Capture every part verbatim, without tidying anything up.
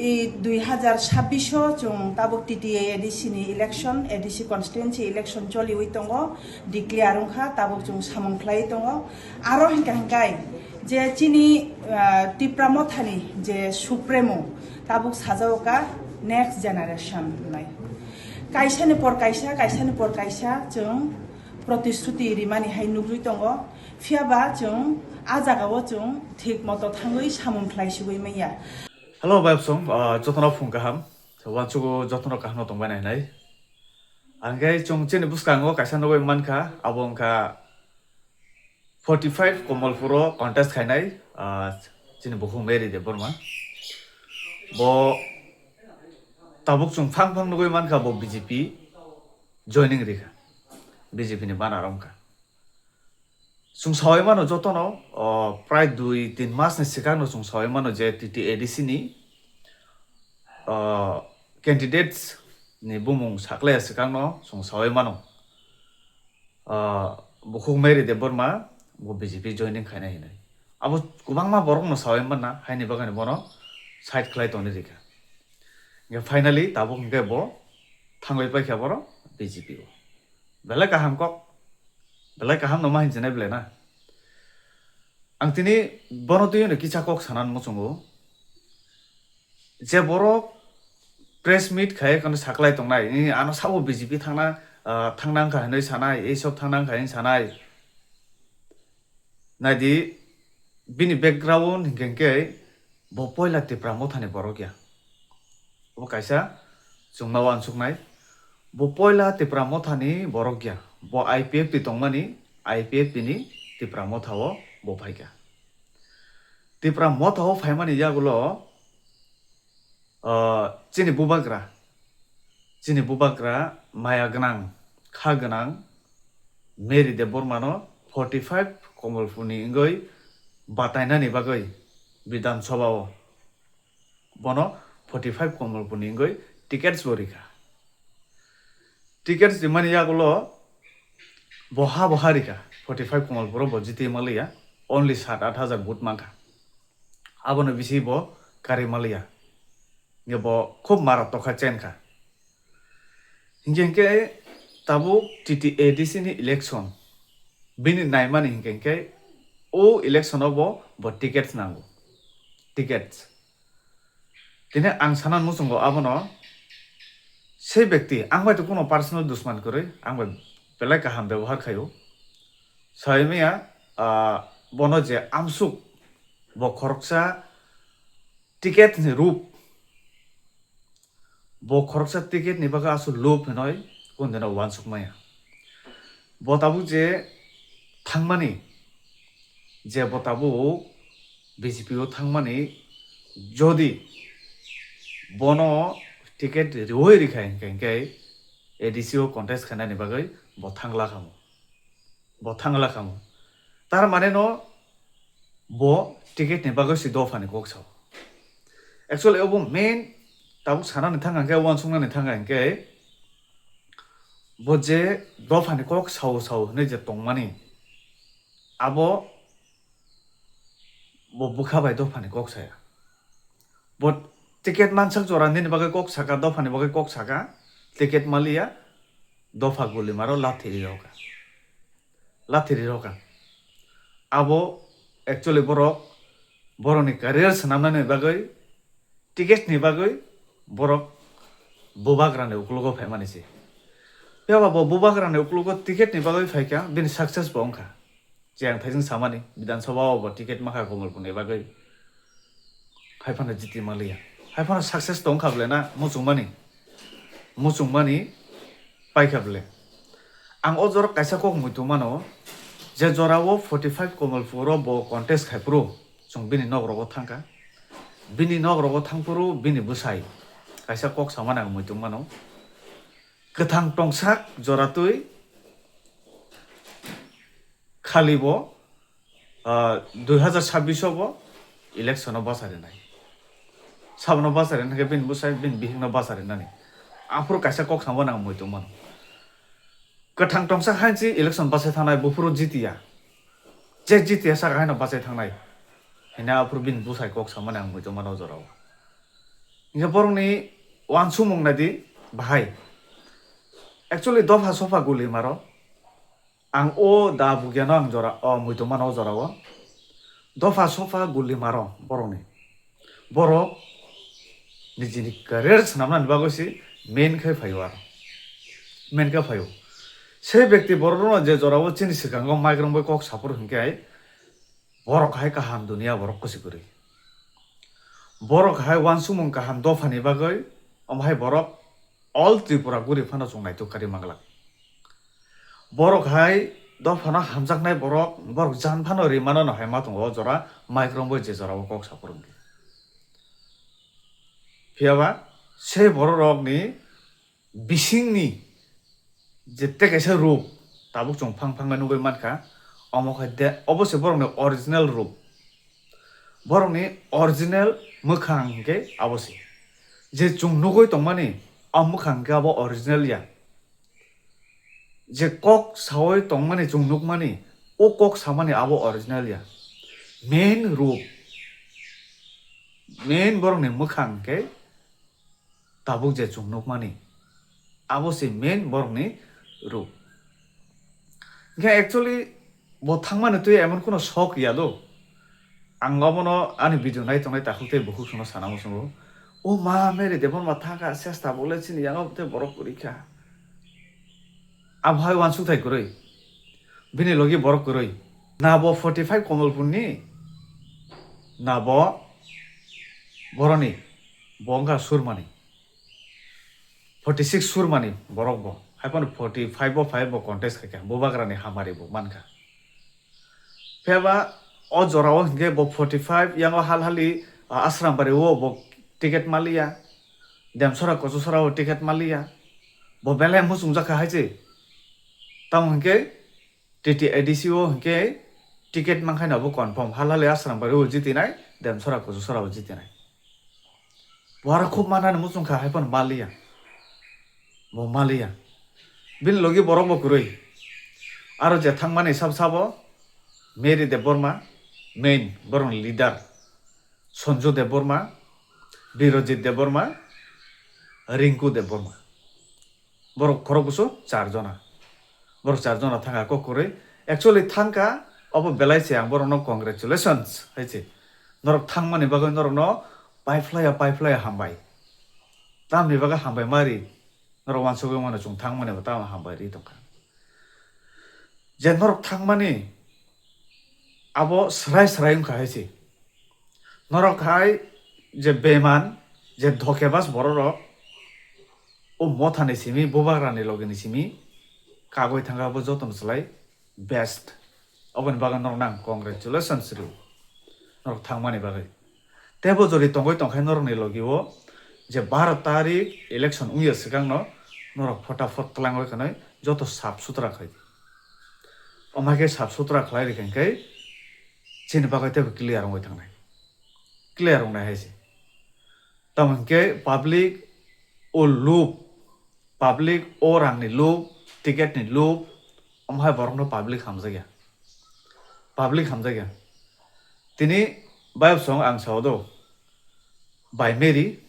Dui hazar sabbish o chwng tabuk T T A A D C ni election, A D C constituency election choliwi tongo, declare wngkha, tabuk chwng samung khlaiwi tongo. Aro hinkha hinkhai je chini, ah, Tipra Mothani je Supremo tabuk sajao ka next generation hwnwi. Kaisani por kaisa, kaisani por kaisa chwng protishruti rimani hai nugwi tongo. Phiyaba chwng a jagao chwng thik moto thangwi samung khlai sigwi manya. Hello, bai bosong, ah, jotono phung kaham. Uansugo jotono kaham no tongbai nai nai. Angkhe chwng chini bwskango kaisa nugwi mankha, abo wngkha forty five Komolpuro contest khainai, ah, chini bukhuk Mary Debbarma. Bo tabuk chwng phang phang nugwi mankha bo B J P joining rikha, B J P ni bana romkha. Chwng sawi mano jotono, o, prai dui tin mas ni swkang no chwng sawi mano je T T A D C ni, o, candidates ni bumung saklaya swkang no chwng sawi mano. O, bukhuk Mary Debbarma bo B J P joining khainai hinwi. Abo kwbangma borok no sawi manna, haini bagwi bono side khlai tongwi rikha. Hingkhe finally tabuk hingkhe bo thangwi paikha borok B J P o. Belai kaham kok, belai kaham no ma hinjinai belai na. Ang tini bono twi no kisa kok sanan muchungo. Je borok press meet khai kono saklai tongnai, "Ni ano sabo B J P thangna, ah, thangna wngkha," hinwi sanai, "Ei sob thangna wngkha," hinwi sanai. Naidi, bini background hinkhe hinkhe bo poila Tipra Mothani borok ya. Bo kaisa chwngma uansuknai. Bo poila Tipra Mothani borok ya. Bo I P F T tongmani, I P F T ni Tipra Motha o bo phaikha. Tipra Motha o phaimani yagulo, ah, chini bubagra, chini bubagra maya gwnang, kha gwnang Mary Debbarma no forty five Komolpurni wngwi batainani bagwi Bidhan Sabha o bono forty five Komolpurni wngwi tickets bo rikha. Tickets rimani yagulo bo ha bo ha rikha, forty five Komolpuro bo jiti maliya, only sat at hajar vote mankha. Abono bisi bo kari maliya. Nge bo khub maratokha chenkha. Hinkhe hinkhe tabuk T T A D C ni election bini naimani hinkhe hinkhe o election o bo, bo tickets nango. Tickets. Tini ang sana muchungo abono se bekti ang bai to kuno personal dusman kwrwi, ang bai belai kaham bebohar khaio. Sawi maya, ah, bono je amsuk bo khoroksa ticket ni rup, bo khoroksa ticket ni bagwi aswk lob hinwi kundeno uansuk maya. Bo tabuk je thangmani, je bo tabuk B J P o thangmani, jodi bono ticket riwi rikha hinkhe, hinkhe A D C o contest khainani bagwi bo thangla khamu. Bo thangla khamu. Tar mane no bo ticket ni bagwi si dopha ni kok sao. Actually, obo main tabuk sanani thang khe, uansuknani thang khe, bo je dopha ni kok sao sao hinwi je tongmani, abo bo bwkha bai dopha ni kok saya. Bo ticket mansak jora nini bagwi kok saka, dopha ni bagwi kok saka, ticket maliya, dopha guli maro lathi ri roka. Lathi ri roka. Abo actually borok, borokni career swnamnani bagwi, ticket ni bagwi borok bubagrani uklogo phaimani se. Phiya ba bo bubagrani uklogo ticket ni bagwi phaikha, bini success bo wngkha. Je ang thaising samani, Bidhan Sabha o bo ticket makha Komolpurni bagwi. Haiphano jiti maliya. Haiphano success tongkha ble na, muchungmani. Muchungmani paikha ble. Ang o jora kaisa kok muitu mano, je jora o forty five Komolpur o bo contest khai phuru, chwng bini nok rogo thangkha. Bini nok rogo thang phuru bini bwsai kaisa kok samani ang muitu mano. Kwthang tongsak jora twi khali bo, ah, dui hazar sabbish o bo election o basa rinai. Sabono basa rinai khe bini bwsai bini bihikno basa rinani. Aphuru kaisa kok samo nang muitu mano. Kwthang tongsa hainsi election basa thangnai buphuru jitiya. Je jitiya saka haino basa thangnai. Hina aphuru bini bwsai kok samo nang muitu mano jorao. Hingke borokni uansukmung naidi bahai. Actually dopha sopha guli maro. Ang o da bugyano ang jora, o muitu mano o jorao. Dopha sopha guli maro borokni. Borok nijini career swnamnani bagwi se main khe phaio aro. Main khe phaio. Se bekti borokno je jorao chini swkango mic rwngwi kok sapor hinkhe hai, borok hai kaham dunia borok kwchwi kwrwi. Borok hai uansukmung kaham dophani bagwi, omo hai borok all Tripura guri phano chwng naituk kari manglak. Borok hai dophano hamjaknai borok, borok jan phano rimano no hai ma tongo o jora mic rwngwi je jorao kok sapor hinkhe. Phiyaba se borok rokni bisingni je tei kaisa rup tabuk chwng phang phang nugwi mankha, omo khai de, obo se borokni original rup. Borokni original mwkhang hinkhe abo se. Je chwng nugwi tongmani, o mwkhang hinkhe abo original ya. Je kok sawi tongmani chwng nukmani, o kok samani abo original ya. Main rup, main borokni mwkhang hinkhe tabuk je chwng nukmani, abo se main borokni rup. Hinkhe actually bo thangmani twi emon kheno sok ya do. Ang obono ani video nai tongnai takhuk tei bukhuk sono sana muchungo, "O ma, Mary Debbarma thangkha, sesta bole chini yango tei borok kwrwi kha." Abo hai uansukthai kwrwi, bini logi borok kwrwi. Na bo forty five Komolpurni, na bo boroni, bo wngkha Surmani. Forty six Surmani borok bo. Hai phano forty five bo phai bo contest khai kha. Bubagrani hamari bo mankha. Phiyaba o jorao hinkhe bo forty five yango hal hali, ah, Asrambari o bo ticket maliya. Demsora Kochusora o ticket maliya. Bo belai muchungjak kha hai se. Tamo hinkhe T T A D C o hinkhe ticket mankhaino bo confirm. Hal hali Asrambari o jitinai, Demsora Kochusora o jitinai. Bo aro khub manani muchung kha, hai phano maliya. Bo maliya. Bini logi borok bo kwrwi. Aro je thangmani sab sabo Mary Debbarma, main borokni leader. Sanju Debbarma, Birojit Debbarma, Rinku Debbarma. Borok khorok busu char jona. Borok char jona thangkha kok kwrwi. Actually thangkha, obo belai se ang borokno congratulations hai se. Norok thangmani bagwi norokno paiphlaiya, paiphlaiya hambai. Tamni bagwi hambai mari. Norok uansugwi mano chwng thangmani bo tamo hambai ri tongkha. Je norok thangmani abo swrai swrai wngkha hai se. Norok hai je beman, je dhokebas borok rok, o mothani simi, bubagrani logini simi, kagwi thangkha bo jotono swlai best. Oboni bagwi norokno ang congratulations rw, norok thangmani bagwi. Teibo jori tongwi tongkhai norokni logi o je baro tarik election wngya swkangno norok photafot twlangwi khanai joto sap sutra khai di. Omo hai khe sap sutra khlai rikha hinkhe chini bagwi teibo clear wngwi thangnai. Clear wngnai hai se. Tamo hinkhe public o lub, public o rangni lub, ticket ni lub, omo hai borokno public hamjakya. Public hamjakya. Tini bayapsong ang sao do, bai Mary,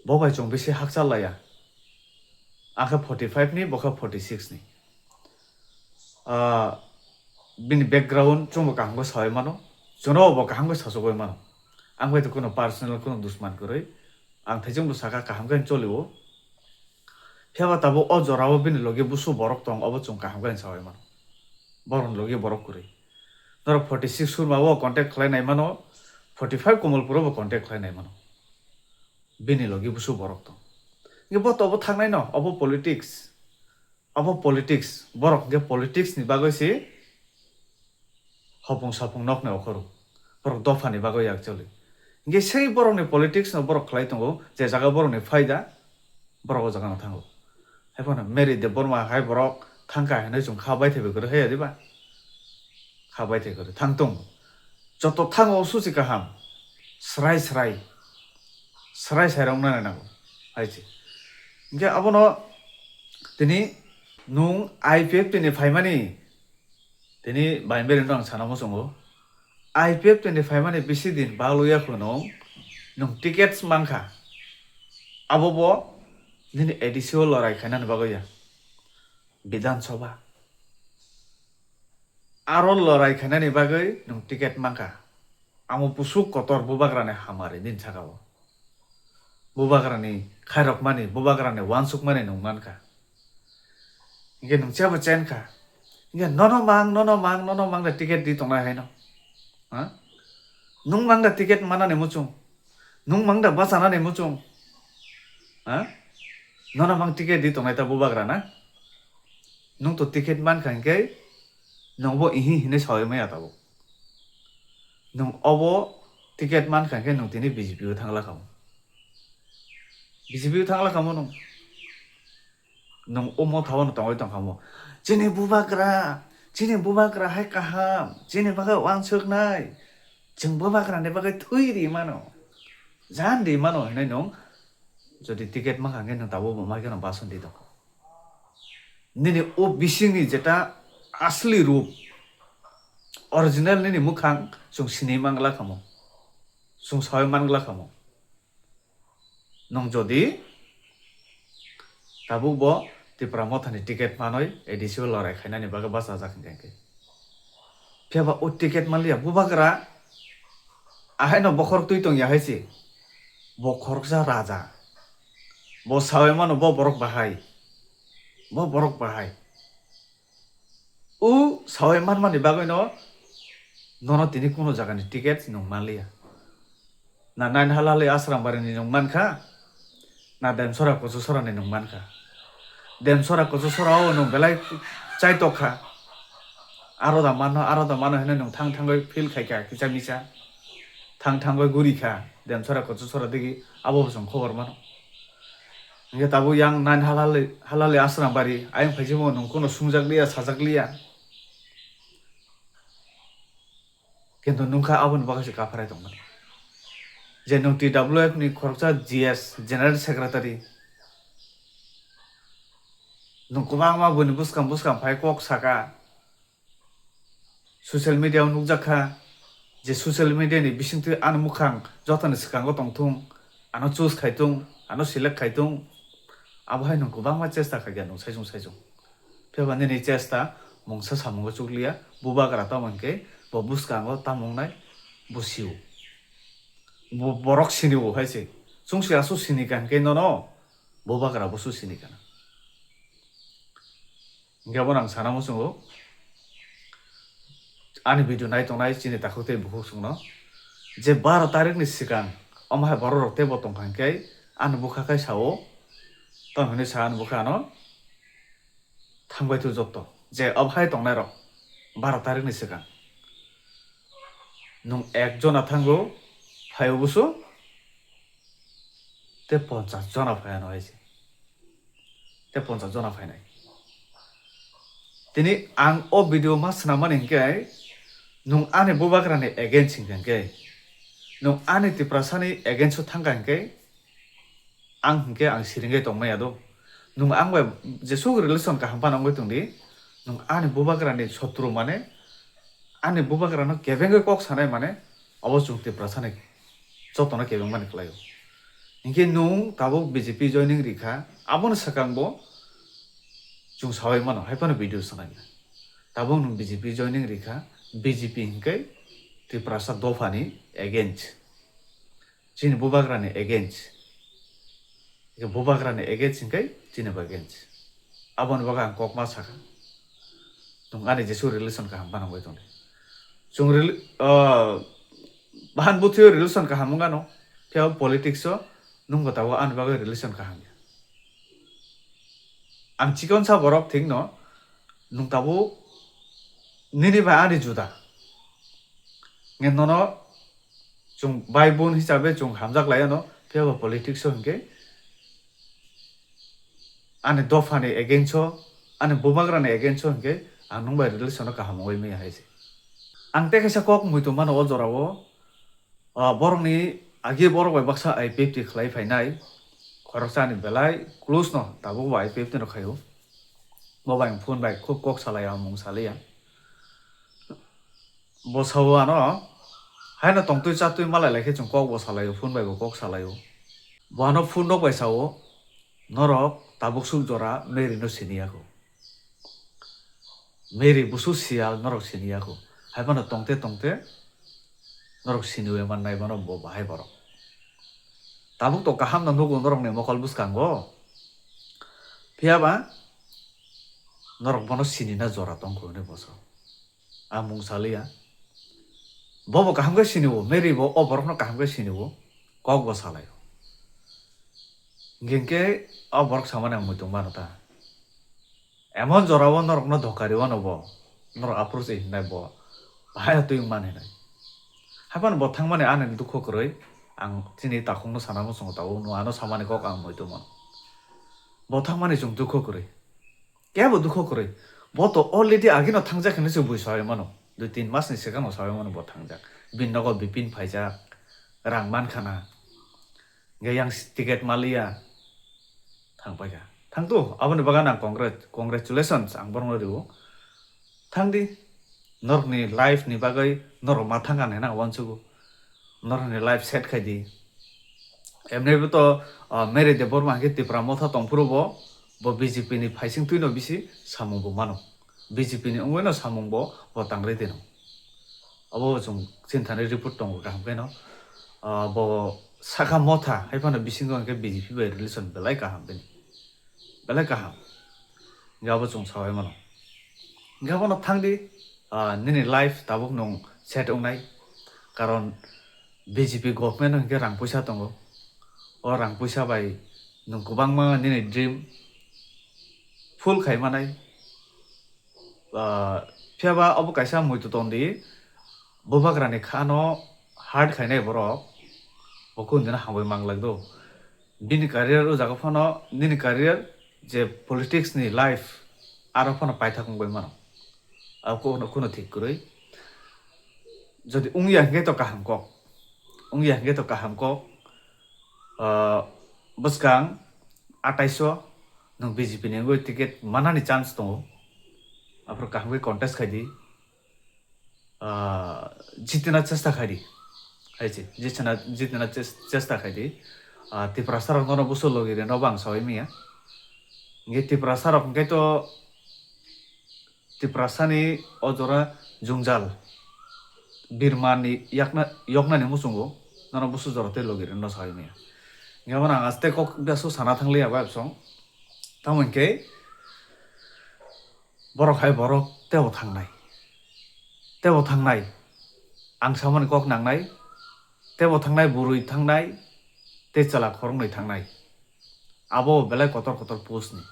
bo bai chwng bisi hakchal laiya. Ang khe forty five ni, bo khe forty six ni. Ah, bini background chwngbo kaham khe sawi mano, chwngno bo kaham khe sachogwi mano. Ang bai to kuno personal kuno dusman kwrwi, ang thaichung bo sakha kaham khe choli o. Phiya ba tabuk o jora o bini logi busu borok tong, obo chwng kaham khe sawi mano. Borok ni logi borok kwrwi. Norok forty six Surma o contact khlai nai mano, forty five Komolpur o bo contact khlai nai mano. Bini logi busu borok tong. Bo to obo thangnai no, obo politics. Abo politics, borok hwnkhe politics ni bagwi se hopung sapung nokni okhorok, borok dophani bagwi actually. Hwnkhe sei borokni politics no borok khlai tongo, je jaga borokni phaida, borok o jaga no thango. Haiphano Mary Debbarma hai borok thangkha hinwi chwng kha baithai bai kwrwi haiya diba? Kha baithai kwrwi thang tong. Joto thango susi kaham. Srai srai. Srai srai rok nana nango. Hai se. Hingke abono tini nung I P F T ni phaimani, tini bai beri no ang sana muchungo. I P F T ni phaimani bisi din baglo ya khuno nung tickets mankha. Abo bo nini A D C o lorai khainani bagwi ya, Bidhan Sabha. Aro lorai khainani bagwi nwng ticket mankha. Amo busuk kotor bubagrani hamari nini saka o. Bubagrani khairokmani, bubagrani uansukmani nwng mankha. Hinkhe nwng chebo chen kha. Hinkhe nono mang, nono mang, nono mang da ticket di tongnai haino. Ha? Nwng mang da ticket manani muchung. Nwng mang da bachanani muchung. Ha? Nono mang ticket di tongnai ta bubagra na? Nwng to ticket mankha hinkhe nwng bo ihi hinwi sawi maya tabuk. Nwng obo ticket mankha hinkhe nwng tini B J P o thangla khamu. B J P o thangla khamu nwng. Nwng o motha o no tongwi tongkha mo. Chini bubagra, chini bubagra hai kaham, chini bagwi uansuknai. Chwng bubagrani bagwi thwi ri mano. Jan ri mano hinwi nwng jodi ticket mankha hinkhe nwng tabuk bo mai kheno bason di tongkha. Nini o bisingni jeta asli rup, original nini mwkhang chwng sini mangla khamu. Chwng sawi mangla khamu. Nwng jodi tabuk bo Tipra Mothani ticket manwi A D C o lorai khainani bagwi bachajak hinkhe, hinkhe. Phiya ba o ticket manliya bubagra, ahaino bokhorok twi tongya hai se. Bo khoroksa raja. Bo sawi mano bo borok bahai. Bo borok bahai. O sawi manmani bagwino nono tini kuno jagani ticket nwng manliya. Na nine halali Asrambari ni nwng mankha, na Demsora Kochusora ni nwng mankha. Demsora Kochusora o nwng belai chaitok kha. Aro da mano, aro da mano hinwi nwng thang thangwi feel khaikha kisa misa. Thang thangwi guri kha Demsora Kochusora digi abo bo chwng khobor mano. Hinkhe tabuk yang nine halali, halali Asrambari ayang phaisimo nwng kuno sungjakliya, sajakliya. Kintu nwngkha aboni bagwi se kapharai tongmani. Je nwng T W F ni khoroksa G S, General Secretary. Nwng kwbangma buini bwskang bwskang phai kok saka. Social media o nukjak kha je social media ni bisingtwi ani mukhang jotoni swkango tongthung, ano choose khaitung, ano select khaitung. Abo hai nwng kwbangma chesta khaikha nwng saichung saichung. Phiya ba nini chesta mungsa samungo chukliya, bubagra tamo hinkhe bo bwskango tamo wngnai bo sio. Bo borok sinio hai se. Chwngse aswk sini kha hinkhe nono bubagra bo su sini kana. Hinkhe bono ang sana muchungo, ani video nai tongnai chini takhuk tei bukhuk chwngno je baro tarikni swkang omo hai borok rok teibo tongkha hinkhe ani bwkha khai sao, tamo hinwi sa ani bwkha ano thangbai thu jotto je obo hai tongnai rok baro tarikni swkang nwng ek jona thango phaio busu tei ponchas jona phaiano hai se. Tei ponchas jona phainai. Tini ang o video ma swnamani hinkhe nwng ani bubagrani against hinkha hinkhe, nwng ani Tiprasani against o thangkha hinkhe, ang hinkhe ang siringwi tongmaya do. Nwng ang bai jesuk relation kaham phano wngwi tongdi, nwng ani bubagrani sotru mane, ani bubagrano kebengwi kok sanai mane, obo chwng Tiprasani jotono kebengmani khlaio. Hinkhe nwng tabuk B J P joining rikha, aboni swkang bo chwng sawi mano, hai phano video swnamya. Tabuk nwng B J P joining rikha, B J P hinkhe Tiprasa dophani against, chini bubagrani against. Hinkhe bubagrani against hinkhe chini bo against. Aboni bagwi ang kok ma sakha. Nwng ani jesu relation kaham phano wngwi tongdi. Chwng rel-, ah, bahan bwthwio relation kaham wngano, phiya politics o nwng bo tabuk ani bagwi relation kaham ya. Ang chikonsa borok thikno nwng tabuk nini bai ani juda. Nge nono chwng bai bun hisabe chwng hamjak lai ano, phiya bo politics o hinkhe ani dophani against o, ani bubagrani against o hinkhe ang nwng bai relation o kaham wngwi maya hai se. Ang tei kaisa kok muitu mano o jora o, ah, borokni agi borok bai baksa I P F T khlai phainai, khoroksa ni belai close no tabuk bo I P F T no khaio. Bo bai ang phone bai khub kok salai ya, mung salai ya. Bo sao ano, haino tongtwi chatwi malai lai khe chwng kok bo salai o, phone bai bo kok salai o. Bono phunuk bai sao, norok tabuk suk jora Mary no sini yaku. Mary busu siyal norok sini yaku. Hai phano tongte tongte norok siniwi mannai bono bo bahai borok. Tabuk to kaham no nugo norokni mokol bwskango. Phiyaba norok bono sinina jora tongkho hwnwi boso. Ang mung saliya. Bobo kaham khe siniwo, Mary bo o borokno kaham khe siniwo, kok bo salaio. Hinkhe o borok samani ang muitung mano ta. Emon jorao norokno dhokari wano bo, norok approach hinnai bo, bahai twi wng mani hinai. Haphano bo thangmani ani dukho kwrwi, ang chini takhukno sana muchungo tabuk no ano samani kok ang muitung mano. Bo thangmani chwng dukho kwrwi. Kebo dukho kwrwi. Bo to already agino thangjak hinwi se bui sawi mano. Dui tin mas ni swkang no sawi mano bo thangjak. Bini nogo Bipin phaijak. Rang mankha na. Hinkhe yang ticket maliya. Thang paikha. Thang tu, aboni bagwi ang congrat-, congratulations ang borokno rio. Thang di. Norokni life ni bagwi norok ma thang ani hinwi ang uansugo. Norokni life set khai di. Emni bo to, ah, Mary Debbarma hinkhe Tipra Motha tongphuru bo, bo B J P ni phaising twino bisi samung bo mano. B J P ni wngwi no samung bo, bo tangri dino. Abo chwng chini thani report tongo kaham khe no. Ah, bo sakha Motha hai phano bisingo hinkhe B J P bai relation belai kaham bini. Belai kaham. Hinkhe abo chwng sawi mano. Hinkhe abono thang di, ah, nini life tabuk nwng set wngnai. Karon B J P government o hinkhe rang puisa tongo. O rang puisa bai nwng kwbangma nini dream full khai manai. Ah, phiyaba obo kaisa muitu ton di, bubagrani khano hurt khainai borok, bo kunu dino hambai manglak do. Bini career o jaga phano, nini career je politics ni life, aro phano paithak wngbai mano. Abo kuno, kuno thik kwrwi. Jodi wngya hinkhe to kaham kok. Wngya hinkhe to kaham kok. Ah, bwskang atais o nwng B J P ni wngwi ticket manani chance tongo. Aphuru kaham khe contest khai di. Ah, jitina chesta khai di. Hai se, jitina, jitina ches-, chesta khai di. Ah, Tiprasa rok nono busu logi reno bo ang sawi manya. Hinkhe Tiprasa rok hinkhe to Tiprasani o jora jwngjal birmani yakna, yoknani muchungo nono busu jora tei logi reno sawi manya. Hinkhe bono ang aste kok besu sana thangliya bai bosong. Tamo hinkhe borok hai borok tebo thangnai. Tebo thangnai. Ang samani kok nangnai. Tebo thangnai, bwrwi thangnai, tei chwla khoroknwi thangnai. Abo belai kotor kotor post ni.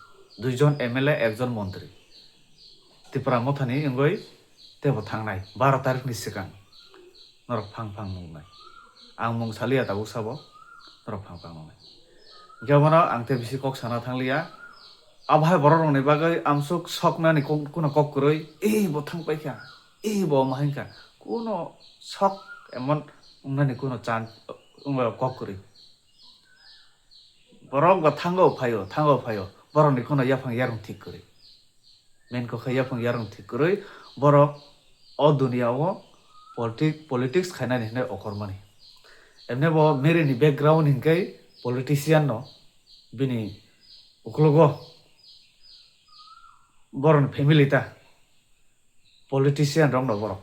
Duijon M L A, ekjon montri. Tipra Mothani wngwi tebo thangnai baro tarikh ni swkang. Norok phang phang nungnai. Ang mung saliya tabuk sabo, norok phang phang nungnai. Hinkhe bono ang tei bisi kok sana thangliya. Abo hai borok rokni bagwi amsuk soknani kok, kuno kok kwrwi, "Ei, bo thang paikha, ei, bo omo hinkha." Kuno sok emon wngnani kuno chan, wng kok kwrwi. Borok ba thango phaio, thango phaio. Borokni kuno yaphang yarwng thik kwrwi. Main kok khe yaphang yarwng thik kwrwi. Borok o duniya o politi-, politics khainani hinwi okhormani. Emne bo Mary ni background hinkhe politician no bini uklogo borokni family ta politician rok no borok.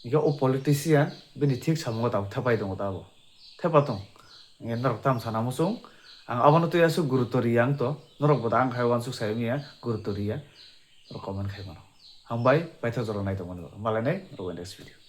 Hinkhe o politician bini thik samungo tabuk thepai tongo ta abo. Thepa tong. Hinkhe norok tam sana muchung. Ang abono twi aswk gurutto riya ang to. Norok bo da ang hai uansuk sai manya gurutto riya. Norok comment khai mano. Hambai, paithak jora nai tongmani bagwi. Malai nai, norok next video.